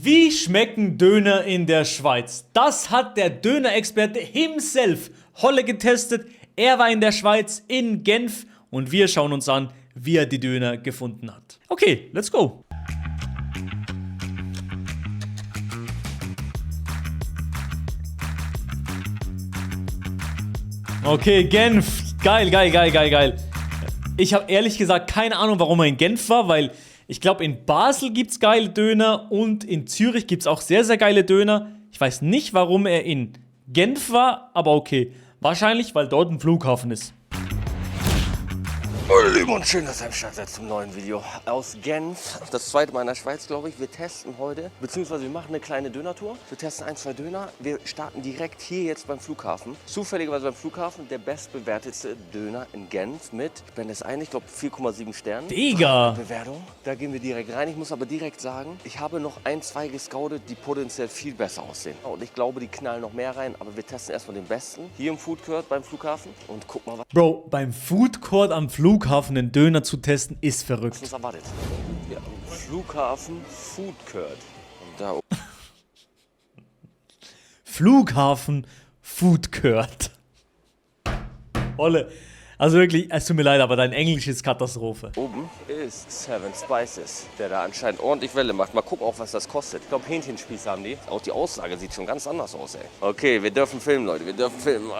Wie schmecken Döner in der Schweiz? Das hat der Dönerexperte himself Holle getestet. Er war in der Schweiz, in Genf, und wir schauen uns an, wie er die Döner gefunden hat. Okay, let's go. Okay, Genf. Geil, geil, geil, geil, geil. Ich habe ehrlich gesagt keine Ahnung, warum er in Genf war, weil ich glaube, in Basel gibt es geile Döner und in Zürich gibt es auch sehr, sehr geile Döner. Ich weiß nicht, warum er in Genf war, aber okay. Wahrscheinlich, weil dort ein Flughafen ist. Liebe und schön, dass ihr am Start seid zum neuen Video aus Genf. Das zweite Mal in der Schweiz, glaube ich. Wir testen heute, beziehungsweise wir machen eine kleine Dönertour. Wir testen 1, 2 Döner. Wir starten direkt hier jetzt beim Flughafen. Zufälligerweise beim Flughafen der bestbewertetste Döner in Genf mit, ich bin es ein, ich glaube 4,7 Sternen. Digga! Bewertung. Da gehen wir direkt rein. Ich muss aber direkt sagen, ich habe noch 1, 2 gescoutet, die potenziell viel besser aussehen. Und ich glaube, die knallen noch mehr rein, aber wir testen erstmal den besten. Hier im Food Court beim Flughafen und guck mal, was Bro, beim Food Court am Flughafen einen Döner zu testen, ist verrückt. uns erwartet. Ja, Flughafen Food Court. Und da Flughafen Food Court. Olle. Also wirklich, es tut mir leid, aber dein Englisch ist Katastrophe. oben ist Seven Spices, der da anscheinend ordentlich Welle macht. Mal gucken auch, was das kostet. Ich glaube, Hähnchenspieß haben die. Auch die Aussage sieht schon ganz anders aus, ey. Okay, wir dürfen filmen, Leute. Wir dürfen filmen.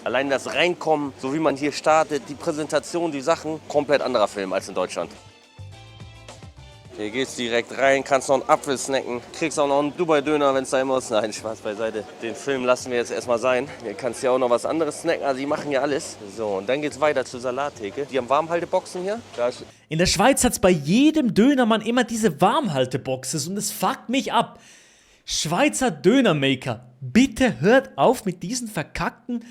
Allein das Reinkommen, so wie man hier startet, die Präsentation, die Sachen. Komplett anderer Film als in Deutschland. Hier geht's direkt rein, kannst noch einen Apfel snacken, kriegst auch noch einen Dubai-Döner, wenn es sein muss. Nein, Spaß beiseite. Den Film lassen wir jetzt erstmal sein. Hier kannst du ja auch noch was anderes snacken, also die machen ja alles. So, und dann geht's weiter zur Salattheke. Die haben Warmhalteboxen hier. Da ist In der Schweiz hat es bei jedem Dönermann immer diese Warmhalteboxes und es fuckt mich ab. Schweizer Dönermaker, bitte hört auf mit diesen verkackten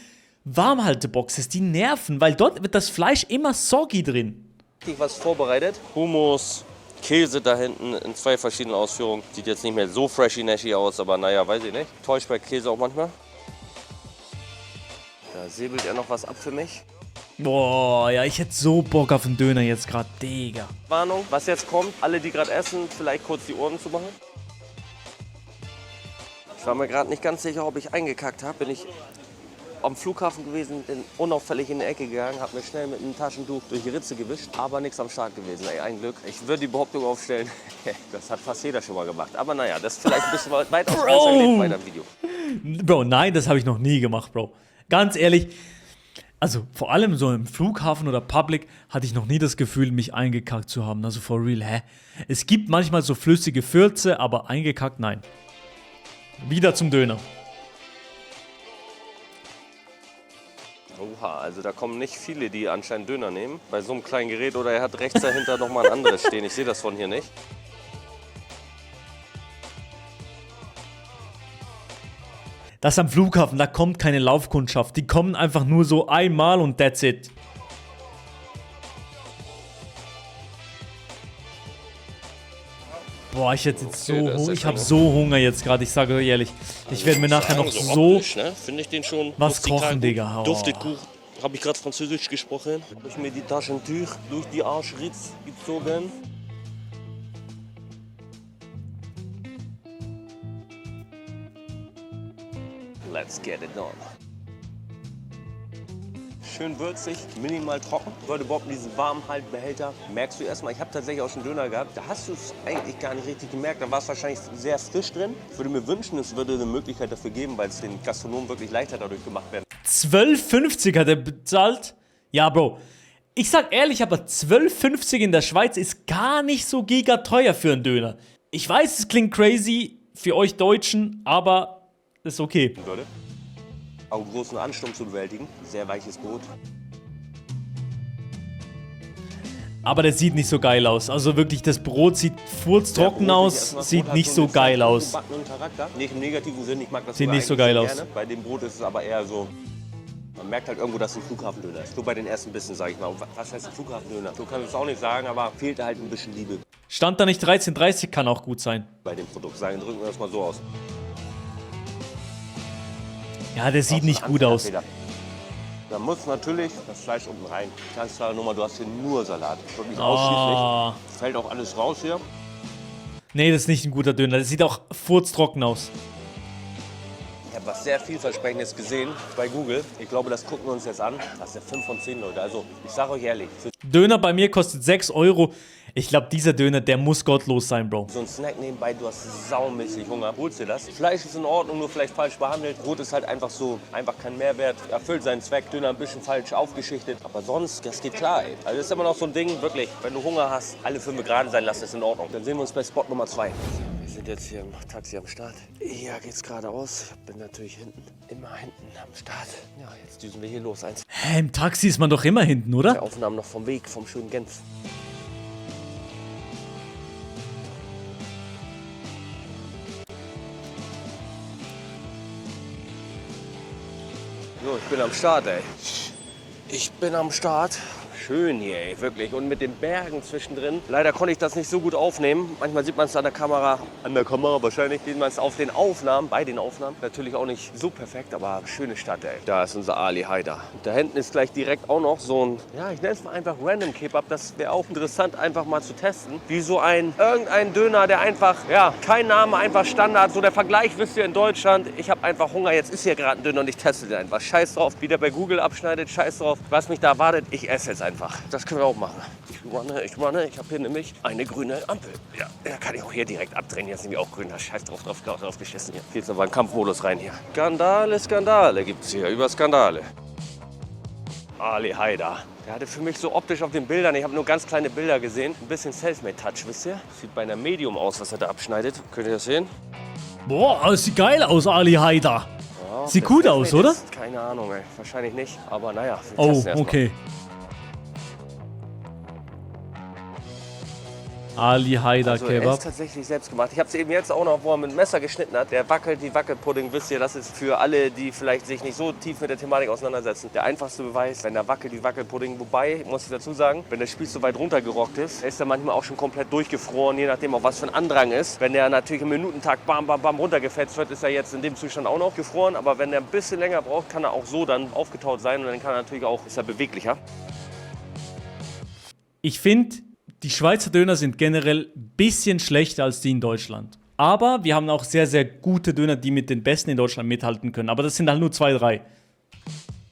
Warmhalteboxes, die nerven, weil dort wird das Fleisch immer soggy drin. richtig was vorbereitet. Hummus, Käse da hinten in 2 verschiedenen Ausführungen. Sieht jetzt nicht mehr so freshy-nashy aus, aber naja, weiß ich nicht. Täuschberg-Käse auch manchmal. Da säbelt er noch was ab für mich. Boah, ja, ich hätte so Bock auf einen Döner jetzt gerade, Digga. Warnung, was jetzt kommt, alle, die gerade essen, vielleicht kurz die Ohren zu machen. Ich war mir gerade nicht ganz sicher, ob ich eingekackt habe. Bin ich am Flughafen gewesen, bin unauffällig in die Ecke gegangen, habe mir schnell mit einem Taschentuch durch die Ritze gewischt, aber nichts am Start gewesen. Ey, ein Glück. Ich würde die Behauptung aufstellen, das hat fast jeder schon mal gemacht. Aber naja, das ist vielleicht ein bisschen weit aus weiter im Video. Bro, nein, das habe ich noch nie gemacht, Bro. Ganz ehrlich, also vor allem so im Flughafen oder Public hatte ich noch nie das Gefühl, mich eingekackt zu haben. Also for real, hä? Es gibt manchmal so flüssige Fürze, aber eingekackt, nein. Wieder zum Döner. Oha, also da kommen nicht viele, die anscheinend Döner nehmen. Bei so einem kleinen Gerät oder er hat rechts dahinter noch mal ein anderes stehen. Ich sehe das von hier nicht. Das am Flughafen, da kommt keine Laufkundschaft. Die kommen einfach nur so einmal und that's it. Boah, ich hätte jetzt Okay, so, das ist ich ja habe schon- so Hunger jetzt gerade, ich sage euch ehrlich. Ich werde mir nachher noch so optisch, ne? Finde ich den schon was duftig kochen, gut. Digga. Oh. Duftet gut. Habe ich gerade Französisch gesprochen. Habe ich mir die Taschentüch durch die Arschritz gezogen. Let's get it on. Schön würzig, minimal trocken. Leute, Bob, diesen Warmhaltbehälter merkst du erstmal. Ich habe tatsächlich auch schon Döner gehabt. Da hast du es eigentlich gar nicht richtig gemerkt. Da war es wahrscheinlich sehr frisch drin. Ich würde mir wünschen, es würde eine Möglichkeit dafür geben, weil es den Gastronomen wirklich leichter dadurch gemacht werden. 12,50 hat er bezahlt? Ja, Bro. Ich sag ehrlich, aber 12,50 in der Schweiz ist gar nicht so giga teuer für einen Döner. Ich weiß, es klingt crazy für euch Deutschen, aber ist okay. würde. Auch einen großen Ansturm zu bewältigen. Sehr weiches Brot. Aber der sieht nicht so geil aus. Also wirklich, das Brot sieht furztrocken aus, sieht nicht so geil aus. Charakter. Nicht im negativen Sinn, ich mag das Sieht sogar nicht so eigentlich geil sehr aus. gerne. Bei dem Brot ist es aber eher so, man merkt halt irgendwo, dass es ein Flughafendöner ist. So bei den ersten Bissen, sage ich mal. Was heißt ein Flughafendöner? So kann ich es auch nicht sagen, aber fehlt halt ein bisschen Liebe Stand da nicht 13,30, kann auch gut sein. bei dem Produkt. Drücken wir das mal so aus. Ja, der sieht nicht gut aus. Da muss natürlich das Fleisch unten rein. Ganz klare Nummer, du hast hier nur Salat. Wirklich Oh. ausschließlich. Fällt auch alles raus hier. Nee, das ist nicht ein guter Döner. Das sieht auch furztrocken aus. Ich habe was sehr vielversprechendes gesehen bei Google. Ich glaube, das gucken wir uns jetzt an. Das ist ja 5 von 10, Leute. Also, ich sage euch ehrlich, für Döner bei mir kostet 6 Euro. Ich glaube, dieser Döner, der muss gottlos sein, Bro. so ein Snack nebenbei, du hast saumäßig Hunger. Holst dir das? Fleisch ist in Ordnung, nur vielleicht falsch behandelt. Brot ist halt einfach so, einfach kein Mehrwert. Erfüllt seinen Zweck. Döner ein bisschen falsch aufgeschichtet. Aber sonst, das geht klar, ey. Also, das ist immer noch so ein Ding, wirklich. Wenn du Hunger hast, alle 5 gerade sein lassen, ist in Ordnung. Dann sehen wir uns bei Spot Nummer 2. Wir sind jetzt hier im Taxi am Start. Hier geht's geradeaus. Ich bin natürlich immer hinten am Start. Ja, jetzt düsen wir hier los. Hä, im Taxi ist man doch immer hinten, oder? Aufnahmen noch vom Weg, vom schönen Genf. So, ich bin am Start, ey. Ich bin am Start. Schön hier, ey, wirklich. Und mit den Bergen zwischendrin. Leider konnte ich das nicht so gut aufnehmen. Manchmal sieht man es an der Kamera wahrscheinlich. Sieht man es auf den Aufnahmen, bei den Aufnahmen. Natürlich auch nicht so perfekt, aber schöne Stadt, ey. Da ist unser Ali Haider. Und da hinten ist gleich direkt auch noch so ein, ja, ich nenne es mal einfach Random Kebab. Das wäre auch interessant, einfach mal zu testen. Wie so irgendein Döner, der einfach, ja, kein Name, einfach Standard. So der Vergleich wisst ihr in Deutschland. Ich habe einfach Hunger, jetzt ist hier gerade ein Döner und ich teste den einfach. Scheiß drauf, wie der bei Google abschneidet, scheiß drauf, was mich da erwartet. Ich esse jetzt einfach. Das können wir auch machen. Ich runne. Ich habe hier nämlich eine grüne Ampel. Ja, da kann ich auch hier direkt abdrehen. Jetzt sind wir auch grün. Da scheiß drauf geschissen hier. Jetzt aber in Kampfmodus rein hier. Skandale gibt's hier. Über Skandale. Ali Haider. Der hatte für mich so optisch auf den Bildern, ich habe nur ganz kleine Bilder gesehen, ein bisschen Selfmade-Touch, wisst ihr? Sieht bei einer Medium aus, was er da abschneidet. Könnt ihr das sehen? Boah, das sieht geil aus, Ali Haider. Ja, Sieht gut aus, oder? Keine Ahnung, ey. Wahrscheinlich nicht. Aber naja, wir Oh, testen erst mal. okay. Ali Haider Also er Kebab. ist tatsächlich selbst gemacht. Ich habe es eben jetzt auch noch, wo er mit dem Messer geschnitten hat. Der wackelt wie Wackelpudding, wisst ihr, das ist für alle, die vielleicht sich nicht so tief mit der Thematik auseinandersetzen, der einfachste Beweis, wenn er wackelt wie Wackelpudding. Wobei, muss ich dazu sagen, wenn der Spieß so weit runtergerockt ist, ist er manchmal auch schon komplett durchgefroren, je nachdem auch was für ein Andrang ist. Wenn der natürlich im Minutentakt bam, bam, bam runtergefetzt wird, ist er jetzt in dem Zustand auch noch gefroren. Aber wenn er ein bisschen länger braucht, kann er auch so dann aufgetaut sein und dann kann er natürlich auch, ist er beweglicher. Ich finde, die Schweizer Döner sind generell ein bisschen schlechter als die in Deutschland. Aber wir haben auch sehr, sehr gute Döner, die mit den besten in Deutschland mithalten können. Aber das sind halt nur 2, 3.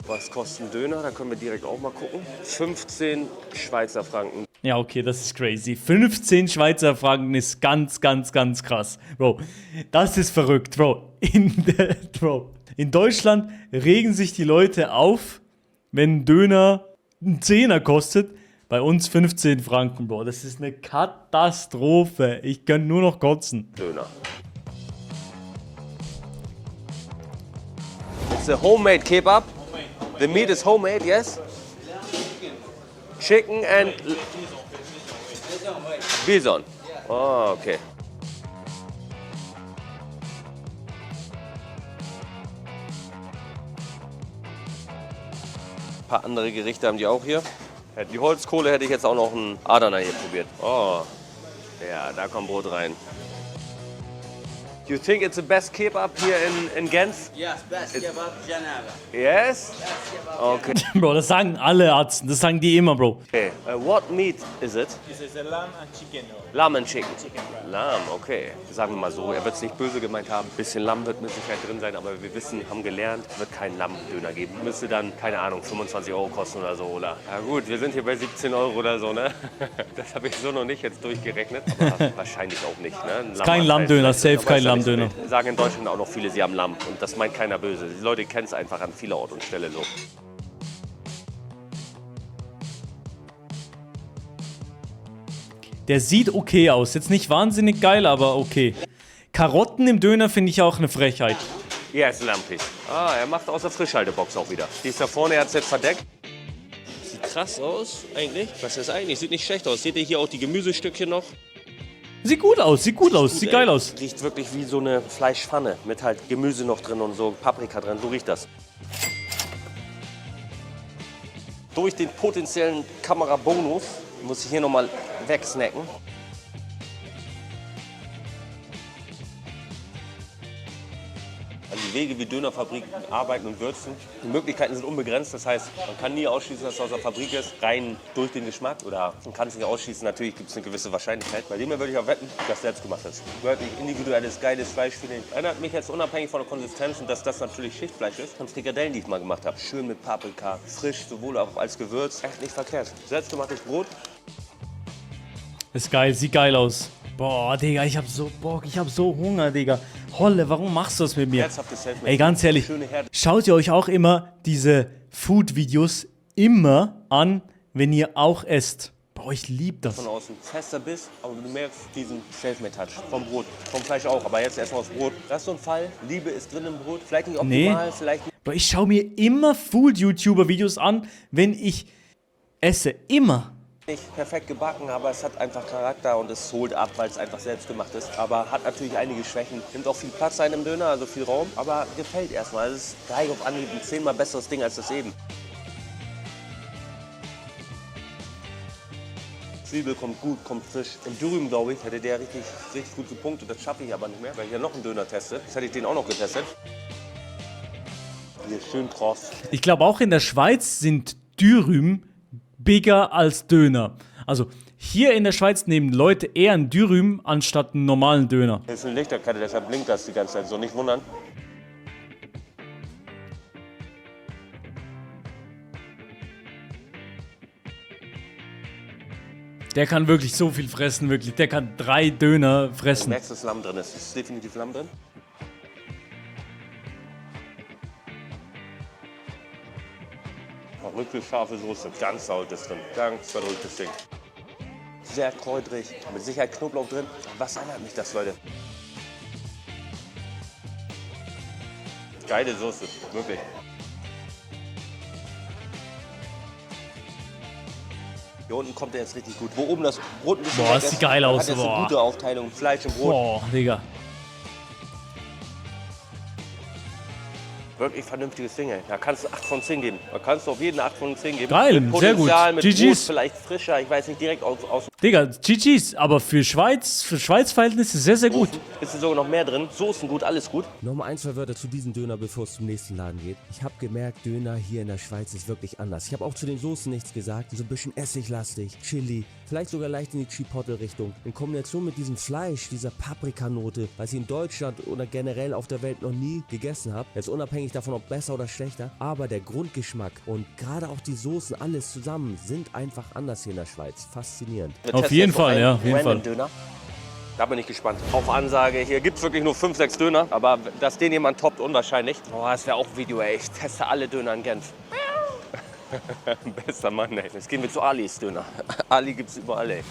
Was kostet ein Döner? Da können wir direkt auch mal gucken. 15 Schweizer Franken. Ja, okay, das ist crazy. 15 Schweizer Franken ist ganz, ganz, ganz krass. Bro, das ist verrückt, Bro. In Deutschland regen sich die Leute auf, wenn ein Döner einen Zehner kostet. Bei uns 15 Franken, Bro. Das ist eine Katastrophe. Ich kann nur noch kotzen. Döner. It's a homemade kebab. The meat is homemade, yes? Chicken and bison. Oh, okay. Ein paar andere Gerichte haben die auch hier. Die Holzkohle hätte ich jetzt auch noch einen Adana hier probiert. Oh, ja, da kommt Brot rein. You think it's the best kebab here in Genf? Yes, best kebab Janaba. Yes? Okay. Bro, das sagen alle Ärzte. Das sagen die immer, Bro. Okay. What meat is it? This is a lamb and chicken. Lamm and chicken. Lamm, okay. Sagen wir mal so, er wird es nicht böse gemeint haben. Ein bisschen Lamm wird mit Sicherheit drin sein, aber wir wissen, haben gelernt, wird keinen Lammdöner geben. Müsste dann, keine Ahnung, 25 Euro kosten oder so, oder? Ja gut, wir sind hier bei 17 Euro oder so, ne? Das habe ich so noch nicht jetzt durchgerechnet, aber wahrscheinlich auch nicht, ne? Ist kein Lammdöner, safe kein Lammdöner. Sagen in Deutschland auch noch viele, sie haben Lamm. Und das meint keiner böse. Die Leute kennen es einfach an vieler Ort und Stelle so. Der sieht okay aus. Jetzt nicht wahnsinnig geil, aber okay. Karotten im Döner finde ich auch eine Frechheit. Yes, Lampies. Ah, er macht aus der Frischhaltebox auch wieder. Die ist da vorne, er hat es jetzt verdeckt. Sieht krass aus, eigentlich. Was ist das eigentlich? Sieht nicht schlecht aus. Seht ihr hier auch die Gemüsestückchen noch? Sieht gut aus, sieht geil aus. Riecht wirklich wie so eine Fleischpfanne mit halt Gemüse noch drin und so Paprika drin. So riecht das. Durch den potenziellen Kamerabonus muss ich hier nochmal wegsnacken. an die Wege, wie Dönerfabriken arbeiten und würzen. Die Möglichkeiten sind unbegrenzt, das heißt, man kann nie ausschließen, dass es aus der Fabrik ist, rein durch den Geschmack. Oder man kann es nicht ausschließen, natürlich gibt es eine gewisse Wahrscheinlichkeit. Bei dem hier würde ich auch wetten, dass selbst gemacht ist. Wirklich individuelles, geiles Fleischfilet. Erinnert mich jetzt unabhängig von der Konsistenz und dass das natürlich Schichtfleisch ist, an Frikadellen, die ich mal gemacht habe. Schön mit Paprika, frisch, sowohl auch als Gewürz. Echt nicht verkehrt. Selbstgemachtes Brot. Ist geil, sieht geil aus. Boah, Digga, ich hab so Bock, ich hab so Hunger, Digga. Holle, warum machst du das mit mir? Herzhaftes Selfmade. Ey, ganz ehrlich, Schöne Herde. schaut ihr euch auch immer diese Food-Videos immer an, wenn ihr auch esst. Boah, ich lieb das. Von außen fester Biss, aber du merkst diesen Selfmade-Touch vom Brot, vom Fleisch auch, aber jetzt erstmal aufs Brot. Das ist so ein Fall, Liebe ist drin im Brot, vielleicht nicht optimal, vielleicht nicht. Boah, ich schaue mir immer Food-YouTuber-Videos an, wenn ich esse. Immer. Nicht perfekt gebacken, aber es hat einfach Charakter und es holt ab, weil es einfach selbst gemacht ist. Aber hat natürlich einige Schwächen. Nimmt auch viel Platz ein im Döner, also viel Raum. Aber gefällt erstmal. Es ist gleich auf Anhieb ein 10-mal besseres Ding als das eben. Zwiebel kommt gut, kommt frisch. Im Dürüm, glaube ich, hätte der richtig gut gepunktet. Das schaffe ich aber nicht mehr, weil ich ja noch einen Döner teste. Jetzt hätte ich den auch noch getestet. Hier schön kross. Ich glaube, auch in der Schweiz sind Dürüm bigger als Döner. Also hier in der Schweiz nehmen Leute eher ein Dürüm anstatt einen normalen Döner. Hier ist eine Lichterkette, deshalb blinkt das die ganze Zeit so. Nicht wundern. Der kann wirklich so viel fressen, wirklich. Der kann 3 Döner Du fressen. merkst, dass Lamm drin ist. Es ist definitiv Lamm drin. Verrückte scharfe Soße. Ganz saltes drin. Ganz verrücktes Ding. Sehr kräuterig. Mit Sicherheit Knoblauch drin. Was erinnert mich das, Leute? Geile Soße. Wirklich. Hier unten kommt er jetzt richtig gut. Wo oben das Brot ein bisschen Boah, weg sieht geil aus, hat jetzt eine boah. gute Aufteilung. Fleisch und Brot. Boah, Digga. Wirklich vernünftiges Ding, ey. Da kannst du 8 von 10 geben. Da kannst du auf jeden 8 von 10 geben. Geil, mit sehr gut. Potenzial, mit Brot GG's. vielleicht frischer. Ich weiß nicht, direkt aus Digga, GG's, aber für Schweiz-Verhältnisse sehr, sehr gut. Ist sogar noch mehr drin. Soßen gut, alles gut. Nochmal 1, 2 Wörter zu diesem Döner, bevor es zum nächsten Laden geht. Ich habe gemerkt, Döner hier in der Schweiz ist wirklich anders. Ich habe auch zu den Soßen nichts gesagt. So ein bisschen essiglastig, Chili, vielleicht sogar leicht in die Chipotle-Richtung. In Kombination mit diesem Fleisch, dieser Paprikanote, was ich in Deutschland oder generell auf der Welt noch nie gegessen habe. Jetzt unabhängig davon, ob besser oder schlechter. Aber der Grundgeschmack und gerade auch die Soßen, alles zusammen, sind einfach anders hier in der Schweiz. Faszinierend. Wir Auf testen jeden jetzt noch Fall, einen ja, auf jeden random Fall. Döner. Da bin ich gespannt. Auf Ansage. Hier gibt es wirklich nur 5, 6 Döner. Aber dass den jemand toppt, unwahrscheinlich. Oh, das wäre auch ein Video, ey. Ich teste alle Döner in Genf. Bester Mann, ey. Jetzt gehen wir zu Alis Döner. Ali gibt's überall, ey.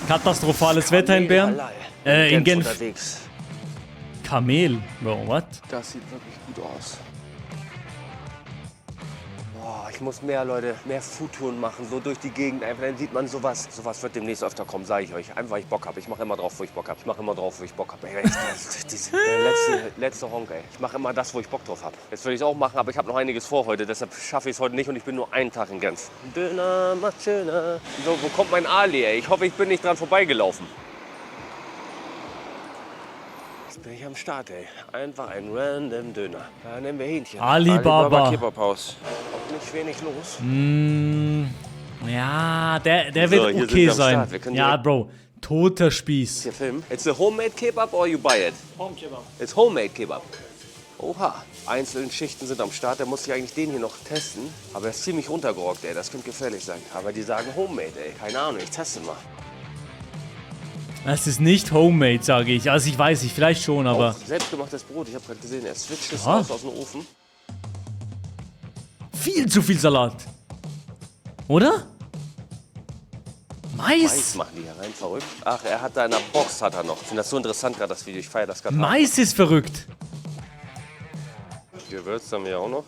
Katastrophales Wetter in Bern. Halal. In Genf. Unterwegs. Kamel. Bro, what? Das sieht wirklich gut aus. Boah, ich muss mehr, Leute, mehr Foodtouren machen, so durch die Gegend. Einfach, dann sieht man sowas. Sowas wird demnächst öfter kommen, sage ich euch. Einfach, weil ich Bock habe. Ich mache immer drauf, wo ich Bock habe. Ich mache immer drauf, wo ich Bock habe. Der letzte Honk, ey. Ich mache immer das, wo ich Bock drauf habe. Jetzt würde ich es auch machen, aber ich habe noch einiges vor heute. Deshalb schaffe ich es heute nicht und ich bin nur einen Tag in Genf. Döner macht schöner. So, wo kommt mein Ali, ey? Ich hoffe, ich bin nicht dran vorbeigelaufen. Jetzt bin ich am Start, ey. Einfach ein random Döner. Da nehmen wir Hähnchen. Alibaba. Kebabhaus. Auch nicht wenig los. Ja, der So, wird hier sind okay wir am sein. Start. Wir können Ja, direkt- Bro. Toter Spieß. Hier filmen. It's a homemade kebab or you buy it? Home kebab. It's homemade kebab. Oha. Einzelne Schichten sind am Start. Da muss ich eigentlich den hier noch testen. Aber er ist ziemlich runtergerockt, ey. Das könnte gefährlich sein. Aber die sagen homemade, ey. Keine Ahnung, ich teste mal. Es ist nicht homemade, sage ich. Also ich weiß nicht, vielleicht schon, aber... Auch selbstgemachtes Brot. Ich habe gerade gesehen, er switcht es Ja. aus dem Ofen. Viel zu viel Salat. Oder? Mais Mais? machen die hier rein, verrückt. Ach, er hat da in der Box hat er noch. Ich finde das so interessant gerade, das Video. Ich feiere das gerade. Mais ist verrückt. Gewürz haben wir ja auch noch.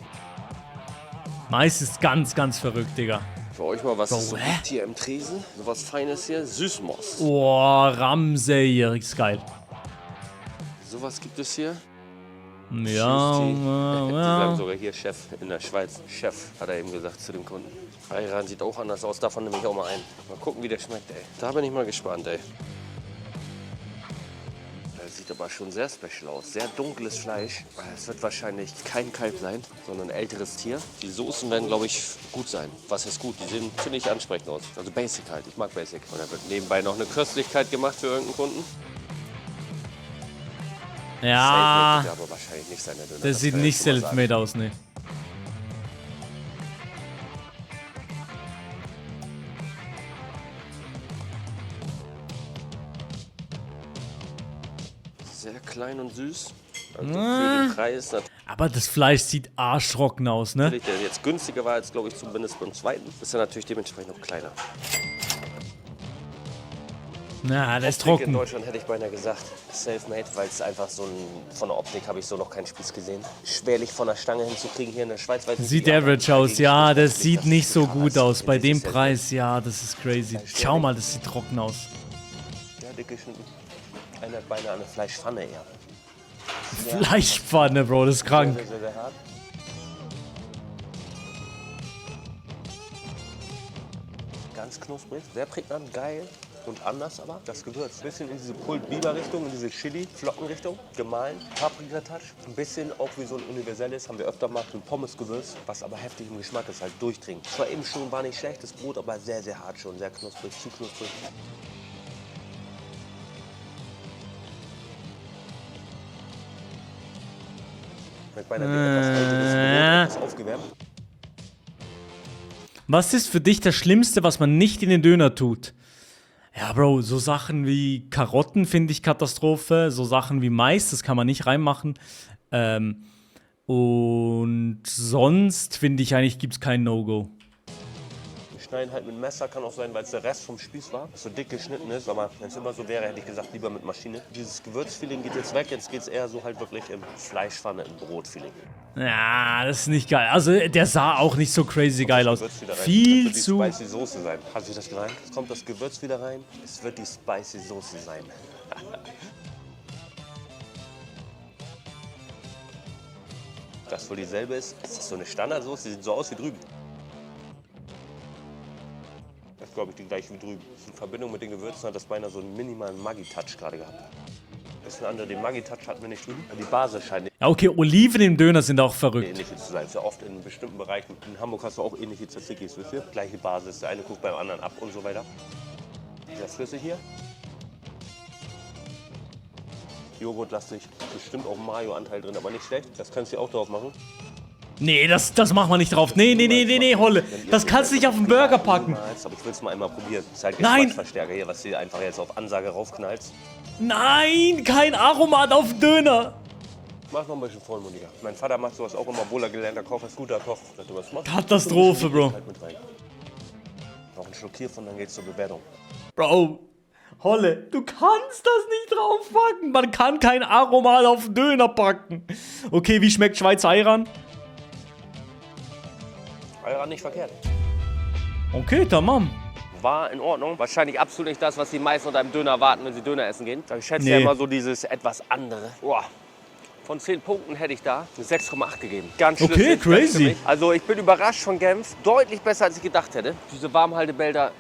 Mais ist ganz, ganz verrückt, Digga. Für euch mal was Bro, es so hä? gibt hier im Tresen. So was Feines hier. Süßmost. Oh, Ramsey, ist geil. Sowas gibt es hier. Ja, Die sagen ja. sogar hier Chef in der Schweiz. Chef, hat er eben gesagt zu dem Kunden. Ayran sieht auch anders aus, davon nehme ich auch mal ein. Mal gucken, wie der schmeckt, ey. Da bin ich mal gespannt, ey. Das sieht aber schon sehr special aus. Sehr dunkles Fleisch. Es wird wahrscheinlich kein Kalb sein, sondern ein älteres Tier. Die Soßen werden, glaube ich, gut sein. Was ist gut? Die sehen ziemlich ansprechend aus. Also Basic halt. Ich mag Basic. Und da wird nebenbei noch eine Köstlichkeit gemacht für irgendeinen Kunden. Ja, Selfmade wird aber wahrscheinlich nicht sein, der Döner. das sieht kann ich nicht schon mal sagen. selfmade aus, ne. Sehr klein und süß. Also für den Preis Aber das Fleisch sieht arschtrocken aus, ne? natürlich, der jetzt günstiger war als, glaube ich, zumindest beim zweiten, ist er natürlich dementsprechend noch kleiner. Na, der ist In trocken. Deutschland hätte ich beinahe gesagt Selfmade, weil es einfach so ein, von der Optik habe ich so noch keinen Spieß gesehen. Schwerlich von der Stange hinzukriegen hier in der Schweiz. Weiß nicht, Sieht wie, aber average aus, dagegen ja, spricht das nicht, sieht dass nicht es so krass gut aus. Bei ist. dem Selfmade. Preis, ja, das ist crazy. Schau mal, das sieht trocken aus. Ja, dick geschnitten. Erinnert beinahe an eine Fleischpfanne eher. Fleischpfanne, Bro, das ist krank. Sehr, sehr, sehr hart. Ganz knusprig, sehr prägnant, geil und anders aber. Das Gewürz, ein bisschen in diese Pulled-Biber-Richtung, in diese Chili-Flocken-Richtung, gemahlen, Paprika-Touch. Ein bisschen auch wie so ein universelles, haben wir öfter mal, ein Pommes-Gewürz, was aber heftig im Geschmack ist, halt durchdringend. Zwar eben schon, war nicht schlechtes Brot, aber sehr, sehr hart schon, sehr knusprig, zu knusprig. Schmeckt beinahe wie etwas älteres Brot, etwas aufgewärmt. Was ist für dich das Schlimmste, was man nicht in den Döner tut? Ja, Bro, so Sachen wie Karotten finde ich Katastrophe. So Sachen wie Mais, das kann man nicht reinmachen. Und sonst finde ich eigentlich, gibt es kein No-Go. Wir schneiden halt mit dem Messer, kann auch sein, weil es der Rest vom Spieß war, dass so dick geschnitten ist. Aber wenn es immer so wäre, hätte ich gesagt, lieber mit Maschine. Dieses Gewürzfeeling geht jetzt weg, jetzt geht es eher so halt wirklich im Fleischpfanne, im Brotfeeling. Ja, das ist nicht geil. Also, der sah auch nicht so crazy geil aus. Gewürz wieder rein. Viel Das zu. wird die spicy Soße sein. Hast du das gemeint? Jetzt kommt das Gewürz wieder rein. Es wird die spicy Soße sein. Das wohl dieselbe ist. Es ist so eine Standardsoße, die sieht so aus wie drüben. Das ist, glaube ich, die gleiche wie drüben. In Verbindung mit den Gewürzen hat das beinahe so einen minimalen Maggi-Touch gerade gehabt. Das ist ein anderer, den Maggi-Touch hatten wir nicht drüben. Die Basis scheint Ja, okay, Oliven im Döner sind auch verrückt. ähnlich zu sein. Sehr oft in bestimmten Bereichen. In Hamburg hast du auch ähnliche Tzatzikis, wisst ihr? Gleiche Basis, der eine guckt beim anderen ab und so weiter. Sehr flüssig hier. Joghurtlastig, bestimmt auch Mayo-Anteil drin, aber nicht schlecht. Das kannst du auch drauf machen. Nee, das macht man nicht drauf. Nee, Holle. Das kannst du nicht auf den Burger packen. Aber ich will es mal einmal probieren. Das ist halt Nein. Geschmacksverstärker hier, was du einfach jetzt auf Ansage raufknallst. Nein, kein Aromat auf Döner. Mach noch ein bisschen vollmundiger. Mein Vater macht sowas auch immer, obwohl er gelernter Koch ist, guter Koch. Dass du was machst. Katastrophe, Bro. Halt mit rein. Noch einen Schluck hiervon, dann geht's zur Bewertung. Bro, Holle, du kannst das nicht draufpacken. Man kann kein Aromat auf den Döner packen. Okay, wie schmeckt Schweizer Ayran? Ayran nicht verkehrt. Okay, tamam. War in Ordnung. Wahrscheinlich absolut nicht das, was die meisten unter einem Döner erwarten, wenn sie Döner essen gehen. Ich schätze ja Nee. immer so dieses etwas andere. Boah. Von 10 Punkten hätte ich da eine 6,8 gegeben. Ganz Okay, schlüssig, ganz crazy. für mich. Also ich bin überrascht von Genf. Deutlich besser, als ich gedacht hätte. Diese Warmhaltebehälter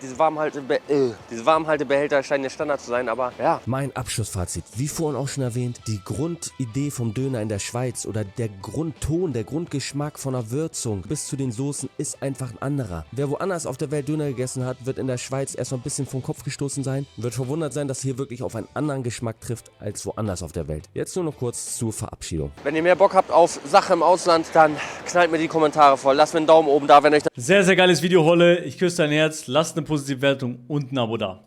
scheinen der Standard zu sein, aber ja. Mein Abschlussfazit, wie vorhin auch schon erwähnt, die Grundidee vom Döner in der Schweiz oder der Grundton, der Grundgeschmack von der Würzung bis zu den Soßen ist einfach ein anderer. Wer woanders auf der Welt Döner gegessen hat, wird in der Schweiz erstmal ein bisschen vom Kopf gestoßen sein, wird verwundert sein, dass hier wirklich auf einen anderen Geschmack trifft als woanders auf der Welt. Jetzt nur noch kurz zur Verabschiedung. Wenn ihr mehr Bock habt auf Sache im Ausland, dann knallt mir die Kommentare voll. Lasst mir einen Daumen oben da, wenn euch das Sehr, sehr geiles Video, Holle. Ich küsse dein Herz. Lasst eine positive Wertung und ein Abo da.